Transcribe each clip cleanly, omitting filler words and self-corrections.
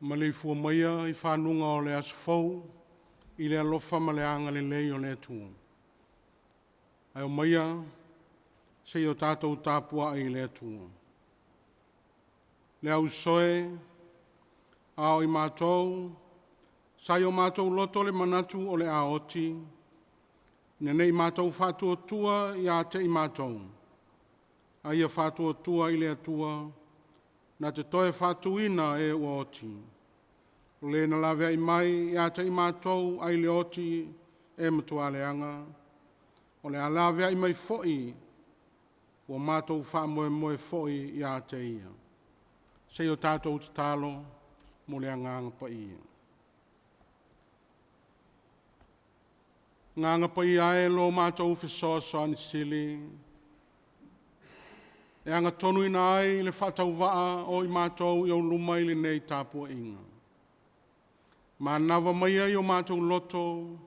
Maleifua maia i faguga o le aso fou i le alofa ma le agalelei o le Atua. Ae omaia se i o tatou tapuai i le Atua. Le auso e, a o i matou sa i o matou loto le manatu o le a oti, ina ne i matou faatuatua ia te i matou, a ia faatuatua i le Atua, na te toe faatuina e ua oti. O Le na laveai mai ia te i matou ai le oti e matua leaga, o le a laveai mai foi ua matou faamoemoe foi ia te Ia. Se i o tatou tatalo mo le Agaga Paia. Agaga Paia e, lo matou fesoasoani sili, e agatonuina ai le faatauvaa o i matou i ou luma i lenei tapuaiga. Manava maia i o matou loto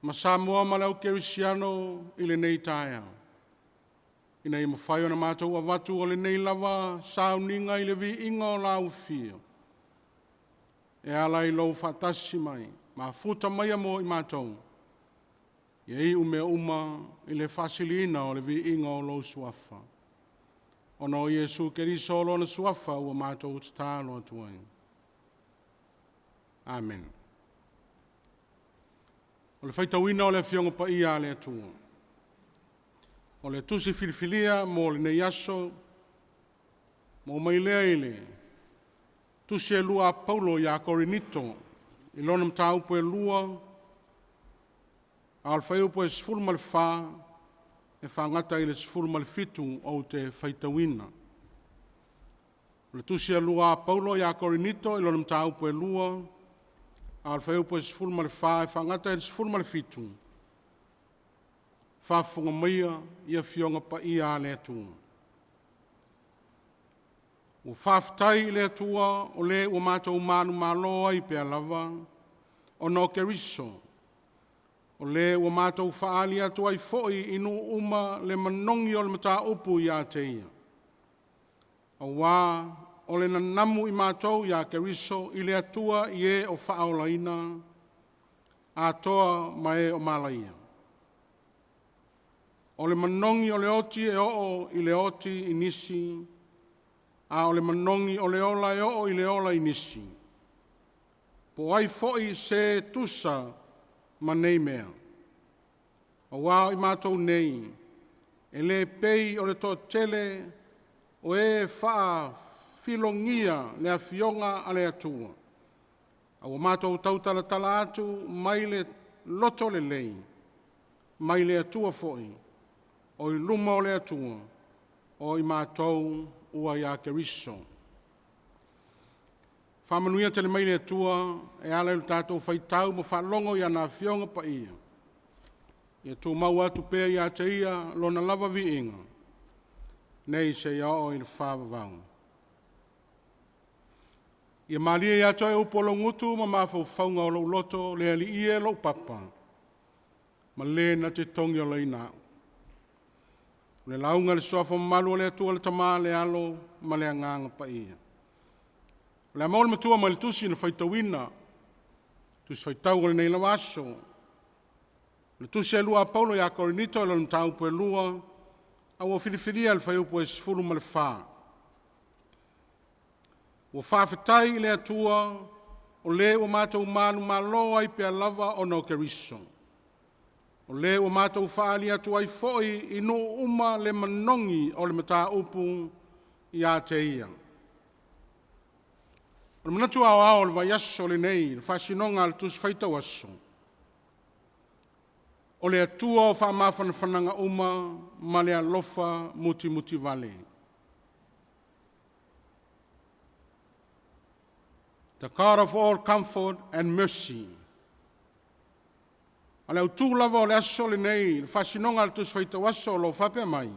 ma Samoa ma le aukerisiano i lenei taeao, ina ia mafai ona matou avatu o lenei lava sauniga i le viiga o lau Afio, e ala i lou faatasi mai, mafuta maia mo i matou, ia iu mea uma i le faasiliina o le viiga o lou Suafa. Ona o Iesu Keriso o Lona Suafa ua matou tatalo atu ai. Amene. O le faitauina o le Afioga Paia a le Atua, o le Tusi Filifilia mo lenei aso, maua mai lea i le Tusi e 2 a Paulo ia Korinito, i lona mataupu e 2, a o le fuaiupu e 14 e faagata i le 17 ou te faitauina. O le Tusi e 2 a Paulo ia Korinito i lona mataupu e 2, a o le fuaiupu e 14 e faagata i le 17, faafofoga maia i Afioga Paia a le atunuu. Ua faafetai i le Atua o le ua matou manumalo ai pea lava ona o Keriso, o le ua matou faaali atu ai foi i nuu uma le manogi o le mataupu ia te Ia, aua o le nanamu i matou ia Keriso i le Atua i e o faaolaina atoa ma e o malaia. O le manogi o le oti e oo i le oti i nisi, a o le manogi o le ola e oo i le ola i nisi. Po o ai foi se tusa ma nei mea? Aua o i matou nei, e le pei o le toatele o e faafilogia le afioga a le Atua, a ua matou tautalatala atu mai le loto lelei, mai le Atua foi, o i luma o le Atua, o i matou ua ia Keriso. Faamanuia tele mai le Atua e ala i lo tatou faitau ma faalogo i ana Afioga Paia. Ia tumau atu pea ia te Ia Lona lava viiga, nei seia oo i le faavavau. Ia malie ia te oe upu a lou gutu ma mafaufauga o lou loto, le Alii e lou papa, ma le na te togiolaina au. O le lauga i le Suafa mamalu o le Atua le Tama le Alo ma le Agaga Paia. O le a maua le matua mai le tusi na faitauina, tusi faitau o lenei lava aso. O le tusi e 2 a Paulo ia Korinito i lona mataupu e 2, a ua filifilia le fuaiupu e 14. Ua faafetai i le Atua o le ua matou manumalo ai pea lava ona o Keriso. O le ua matou faaali atu ai foi i nuu uma le manogi o le mataupu ia te Ia. O le manatu aoao o le vaiaso lenei i le faasinoga a le Tusi Faitau Aso, o le Atua o faamafanafanaga uma ma le alofa mutimutivale. The God of all comfort and mercy. A le autū lava o le aso lenei, le faasinoga a le Tusi Faitau Aso o lo o faapea mai,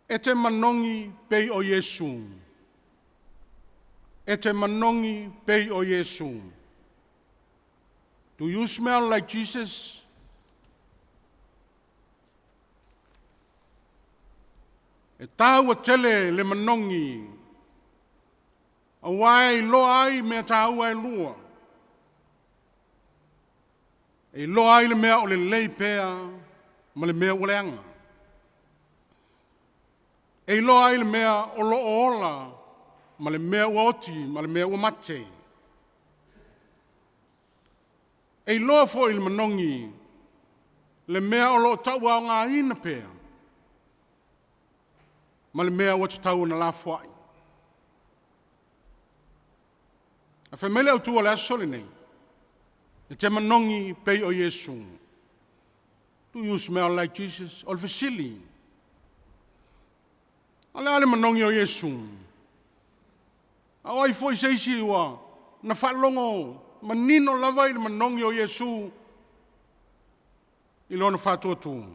e te manogi pei o Iesu. E te manogi pei o Iesu. Do you smell like Jesus? E taua tele le manogi, auā e iloa ai mea taua e lua. E iloa ai le mea o lelei pea ma le mea ua leaga. E iloa ai le mea o lo o ola ma le mea ua oti ma le mea ua mate. E iloa foi i le manogi le mea o lo o tauaogaina pea ma le mea ua tatau ona lafoai. Ae fai mai le autu o le aso lenei, e te manogi pei o Iesu. Do you smell like Jesus? O le fesili. O le a le manogi o Iesu? A o ai foi se isi ua na faalogo manino lava i le manogi o Iesu i lona faatuatua?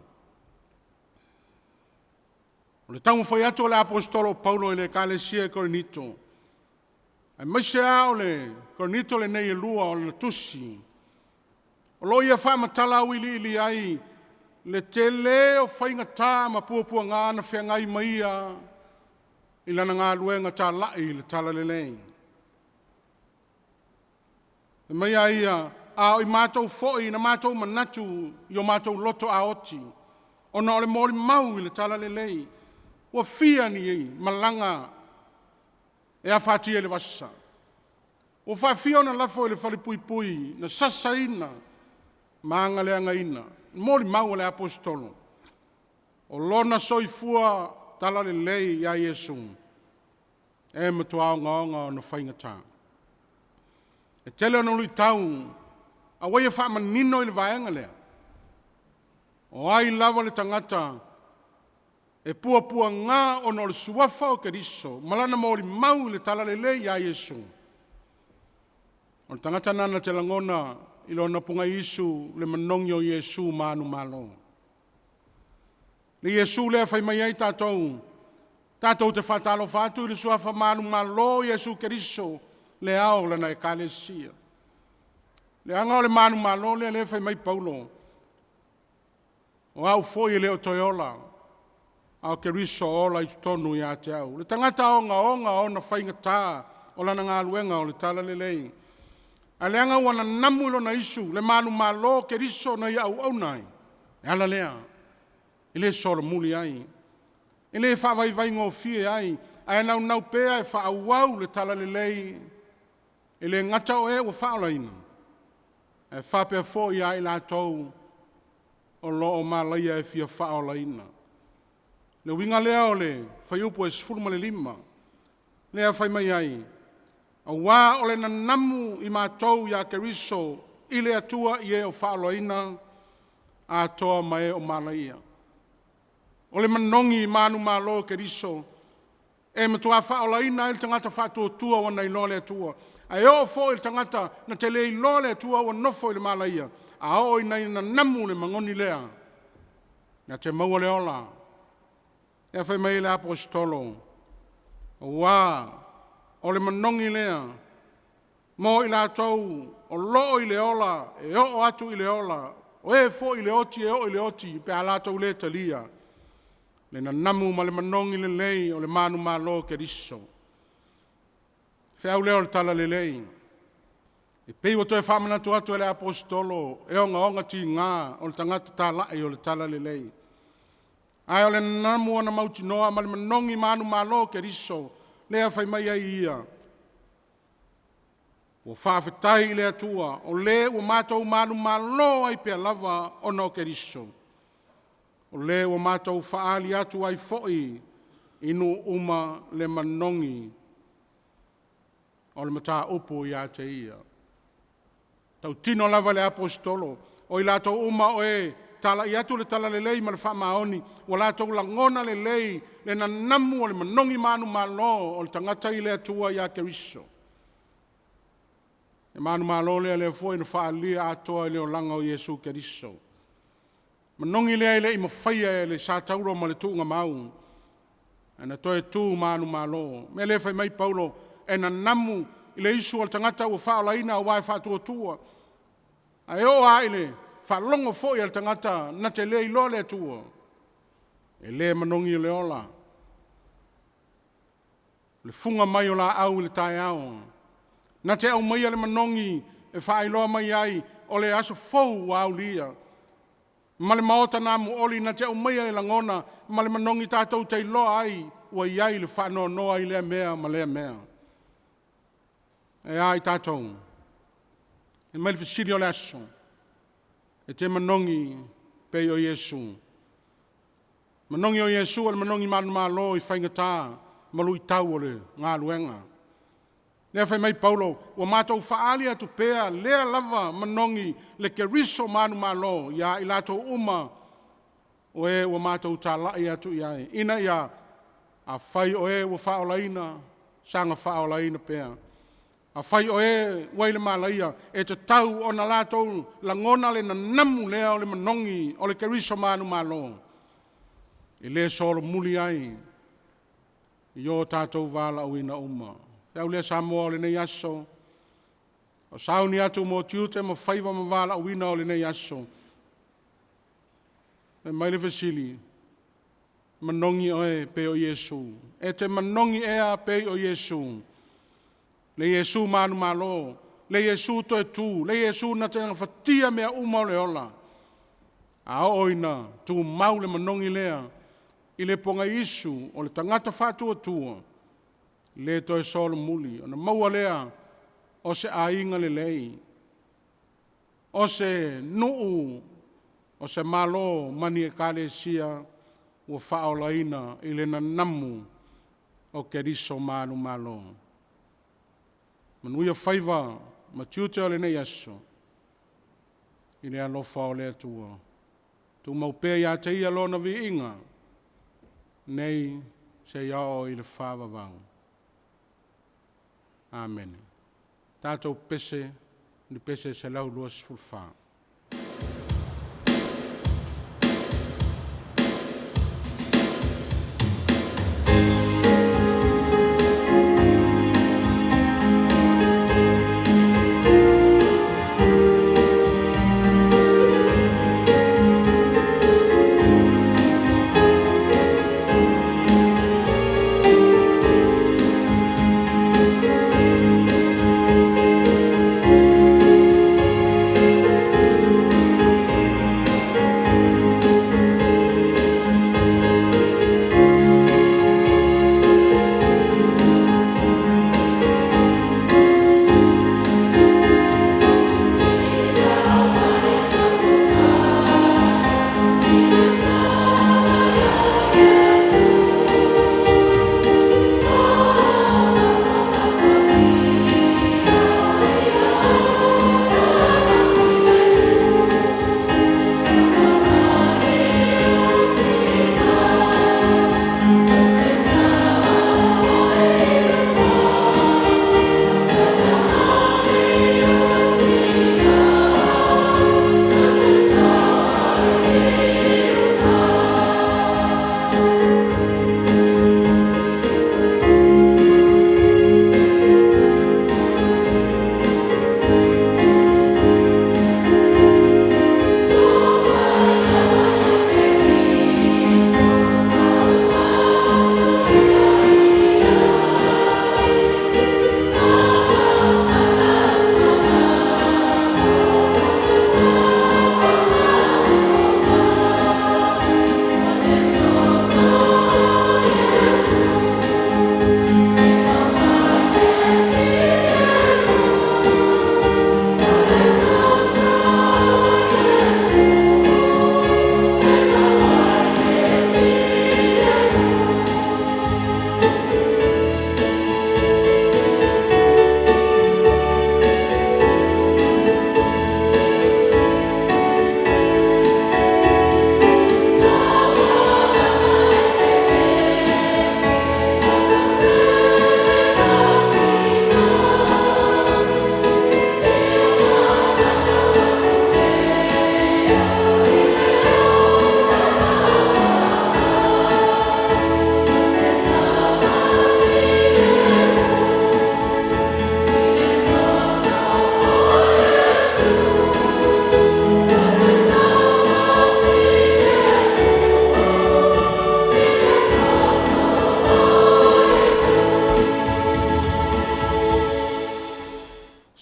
O le taumafai atu o le Aposetolo o Paulo i le ekalesia i Korinito, aemaise lava o le Korinito lenei e lua o lana tusi, o lo o ia faamatala auiliili ai le tele o faigata ma puapuaga na feagai ma ia i lana galuega talai i le Talalelei. Fai mai a ia, a o i matou foi na matou manatu i o matou loto a oti, ona o le molimau i le Talalelei, ua fia ni malaga e afatia i le vasa, ua faafia ona lafo i le falepuipui na sasaina ma agaleagaina. O le molimau a le Aposetolo, o lona soifua talalelei ia Iesu, e matua ogaoga ona faigata. E tele ona luitau, a ua ia faamanino i le vaega lea, o ai lava le tagata e puapuaga ona o le suafa o Keriso ma lana molimau i le talalelei ia Iesu, o le tagata lena na te lagona i lona pugaiisu le manogi o Iesu manumalo. Le Iesu lea e fai mai ai tatou, tatou te faatalofa atu i le suafa manumalo o Iesu Keriso, le ao o lana ekalesia. Leaga o le manumalo lea e fai mai Paulo, o au foi e le o toe ola, a o Keriso o ola i totonu ia te au. Le tagata ogaoga ona faigata o lana galuega o le talalelei. Ae leaga ua nanamu i lona isu le manumalo o Keriso na ia auauna ai, le ala lea, e le solomuli ai, e le faavaivaigofie ai, ae naunau pea e faaauau le talalelei, e le gata o e ua faaolaina, ae faapea foi ia i latou o lo o malaia e fia faaolaina. O le uiga lea o le fuaiupu 15, lea e fai mai ai, aua o le nanamu i matou ia Keriso i le Atua i e o faaolaina atoa ma e o malaia. O le manogi manumalo o Keriso e matua faaolaina ai le tagata faatuatua ua na iloa le Atua. Ae oo foi i le tagata na te le iloa le Atua ua nofo i le malaia, a oo ina ia nanamu le manogi lea, na te maua le ola. Lea fai mai ai le Aposetolo, aua o le manogi lea mo i latou o lo o i le ola e oo atu i le ola, o e foi i le oti e oo i le oti pe a latou le talia le nanamu ma le manogi lelei o le manumalo o Keriso. Feau lea o le Talalelei, e pei ua toe faamanatu atu e le Aposetolo, e ogaoga tiga o le tagata talai o le Talalelei. Ae o le nanamu ona mautinoa ma le manogi manumalo o Keriso, lea fai mai ai ia, ua faafetai i le Atua, o le ua matou manumalo ai pea lava ona o Keriso, o le ua matou faaali atu ai foi i nuu uma le manogi o le mataupu ia te Ia. E tautino lava le Aposetolo, o i latou uma o e talai atu le Talalelei ma le faamaoni, ua latou lagona lelei le nanamu o le manogi manumalo o le tagata i le Atua ia Keriso. E manumalo lea lea foi na faaalia atoa i le olaga o Iesu Keriso. Manogi lea e le i mafaia e le Satauro ma le tuugamau, ae na toe tu manumalo. O le mea lea fai mai Paulo, e nanamu i le isu a le tagata ua faaolaina aua e faatuatua. Ae oo lava i le faalogo foi a le tagata na te le iloa le Atua, e le manogi le ola. O le fuga mai o laau i le taeao, na te aumaia le manogi e faailoa mai ai, o le aso fou ua aulia. Ma le maota na mooli na te aumaia le lagona ma le manogi tatou te iloa ai ua i ai le faanoanoa i lea mea ma lea mea. Ae a i tatou? Fai mai le fesili o le aso, e te manogi pei o Iesu? O le manogi o Iesu o le manogi manumalo i faigata ma luitau o le galuega. Lea fai mai Paulo, ua matou faaali atu pea lea lava manogi le Keriso manumalo ia i latou uma o e ua matou talai atu i ai, ina ia afai o e ua faaolaina, saga faaolaina pea. Afai o e ua i le malaia, e tatau ona latou lagona le nanamu lea o le manogi o le Keriso manumalo, e le solomuli ai i o tatou valaauina uma. Le au lea Samoa o lenei aso, o sauni atu mo tiute ma faiva ma valaauina o lenei aso, fai mai le fesili, manogi oe pei o Iesu? E te manogi ea pei o Iesu? Le Iesu manumalo, le Iesu toe tu, le Iesu na te gafatia mea uma o le ola. A oo ina tumau le manogi lea i le pogaiisu o le tagata faatuatua, le toe solomuli, ona maua lea o se aiga lelei, o se nuu, o se malo ma ni ekalesia ua faaolaina i le nanamu o Keriso manumalo. Manuia faiva ma tiute o lenei aso i le alofa o le Atua. Tumau pea ia te Ia Lona viiga nei seia oo i le faavavau. Amene. Tatou pepese i le pese 124.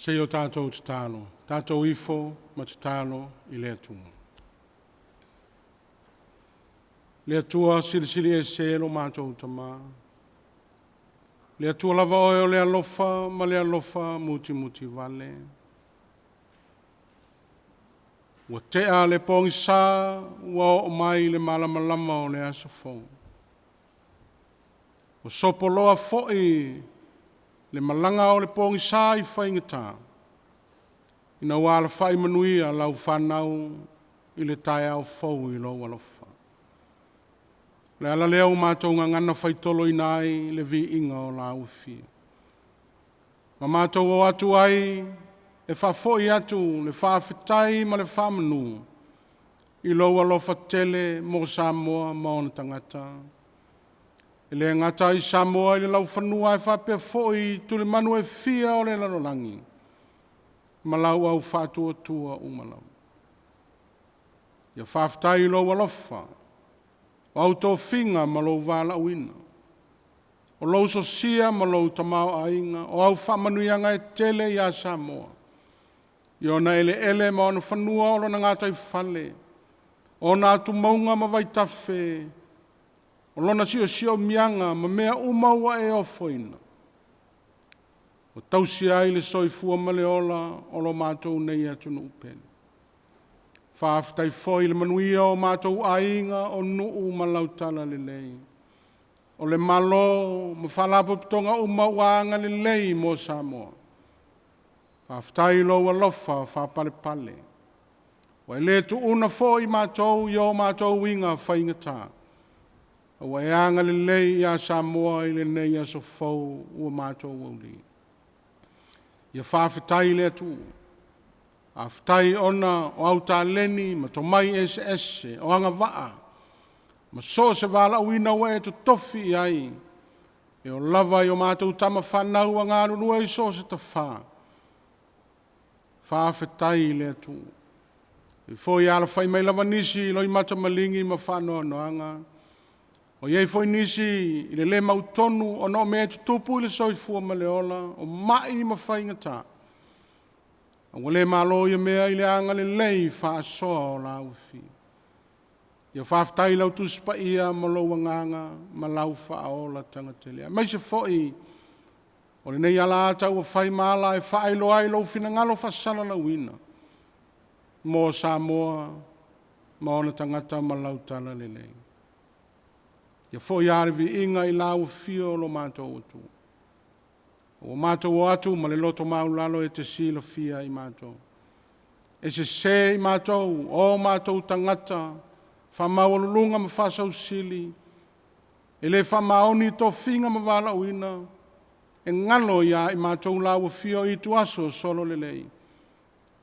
Seia o tātou tatalo, tātou ifo ma tatalo i le Atua. Le Atua silisili ese lo mātou tamā. Le Atua lava oe o le alofa ma le alofa mutimuti vale. Ua tea le pogisa ua oo mai le malamalama o le aso fou. Ua sopoloa foi le malaga o le pogisa i faigata, ina ua alafai manuia lau fanau i le taeao fou i lou alofa. O le ala lea ua matou gagana faitoloina ai le viiga o lau Afio. Ma matou o atu ai e faafoi atu le faafetai ma le faamanu i lou alofa tele mo Samoa ma ona tagata. E le gata i Samoa i le laufanua ae faapea foi i tulimanu e fia o le lalolagi ma lau au faatuatua uma lava. Ia faafetai i lou alofa, o au tofiga ma lou valaauina, o lou sosia ma lou tamaoaiga, o au faamanuiaga e tele ia Samoa i ona eleele ma ona fanua, o lona gataifale, o ona atumauga ma vaitafe, o lona siosiomaga ma mea uma ua e ofoina, ua tausi ai le soifua ma le ola o lo matou nei atunuu pele. Faafetai foi i le manuia o matou aiga, o nuu ma lau talalelei. O le Malo ma Faalapotopotoga uma ua agalelei mo Samoa. Faafetai i lou alofa faapalepale. Ua e le tuua foi i matou i o matou uiga faigata, a ua e agalelei ia Samoa i lenei aso fou ua matou aulia. Ia faafetai i le Atua, faafetai ona o au taleni ma tomai eseese, o agavaa ma so o se valaauina ua e totofi i ai, e oo lava i o matou tama fanau ua galulue i so o se tafa, faafetai i le Atua. E ui foi ina alafai mai lava nisi i loimata maligi ma faanoanoaga, ua i ai foi nisi i le le mautonu ona o mea e tutupu i le soifua ma le ola, o mai ma faigata, a ua le malo ia mea i le agalelei faasoa o lau Afioga. Ia faafetai i lau Tusi Paia ma lou Agaga ma lau faaola tagatele, aemaise foi o lenei alaata ua fai ma ala e faailoa ai lou finagalo faasalalauina mo Samoa ma ona tagata ma lau talalelei. Ia foi lava le viiga i lau Afio lo matou Atua, ua matou o atu ma le loto maualalo e te silafia i matou. E sese i matou o matou tagata faamaualuluga ma faasausili, e le faamaoni i tofiga ma valaauina, e galo ia i matou lau Afio i ituaso sololelei.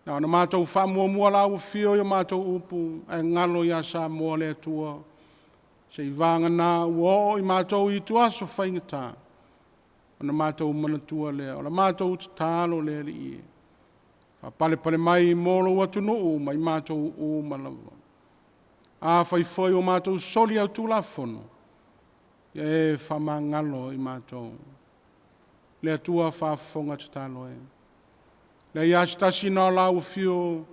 Na ona matou faamuamua lau Afio i a matou upu, ae galo ia Samoa le Atua, seiavagana ua oo i matou i ituaso faigata, ona matou manatua lea. O le matou tatalo lea Alii e, faapalepale mai mo lou atunuu ma i matou uma lava. Afai foi ua matou soli au Tulafono, ia e faamagalo i matou. Le Atua faafofoga tatalo e. E leai lava se tasi na o lau Afio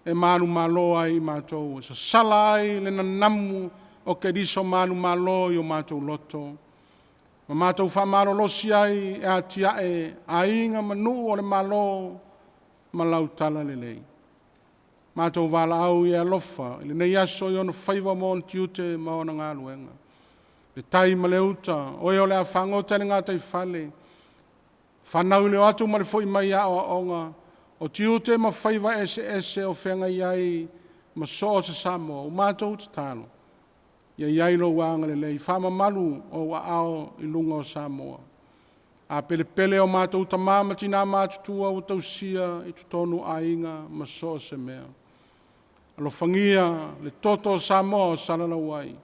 e manumalo ai matou, e sasala ai le nanamu o Keriso manumalo i o matou loto, ma matou faamalolosi ai e atiae aiga ma nuu o le Malo ma lau talalelei. Matou valaau ia e alofa i lenei aso i ona faiva ma ona tiute ma ona galuega, le tai ma le uta, o e o le a fagota i le gataifale, fanau i le o atu ma le foi mai i aoaoga, o tiute ma faiva eseese o feagai ai ma so o se Samoa. Ua matou tatalo, ia i ai lou agalelei, faamamalu ou aao i luga o Samoa. A pelepele o matou tama ma tina matutua ua tausia i totonu o aiga ma so o se mea, alofagia le toto o Samoa o salalau ai,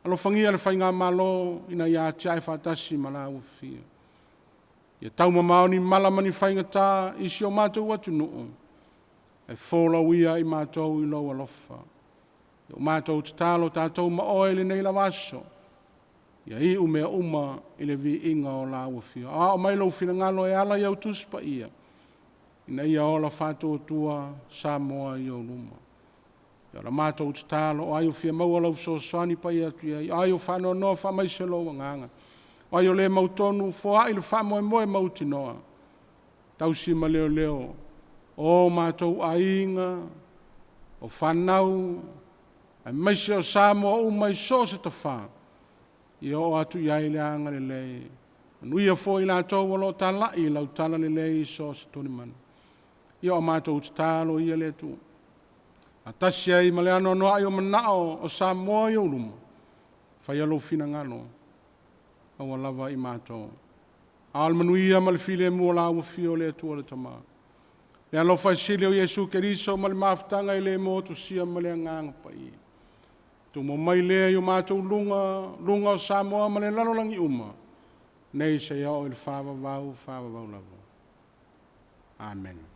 alofagia le Faigamalo ina ia atiae faatasi ma lau Afio. Ia taumamao ni mala ma ni faigata i si o matou atunuu, ae folau ia i matou i lou alofa. Ua matou tatalo tatou ma oe i lenei lava aso, ia iu mea uma i le viiga o lau Afio. Aoao mai lou finagalo e ala i au Tusi Paia. Ina ia ola faatuatua Samoa i ou luma. Ia o la matou tatalo, o ai o fia maua lau fesoasoani paia atu i ai, o ai o faanoanoa faamaise lou agaga, o ai o le mautonu foai le faamoemoe mautinoa, tausi ma leoleo o matou aiga, o fanau, aemaise o Samoa uma i so o se tafa, ia oo atu i ai le agalelei. Manuia foi i latou o lo o talai lau talalelei i so o se tulimanu. Ia o matou tatalo ia le Atua, faatasi ai ma le anoanoai o manao o Samoa i ou luma, faia lou finagalo aua lava i matou. A o le manuia ma le filemu o la ua fia o le Atua le Tama, le alofa e sili o Iesu Keriso ma le mafutaga e le motusia ma le Agaga Paia, tumau mai lea i o matou luga, luga o Samoa ma le lalolagi uma, nei seia oo i le faavavau, faavavau lava. Amene.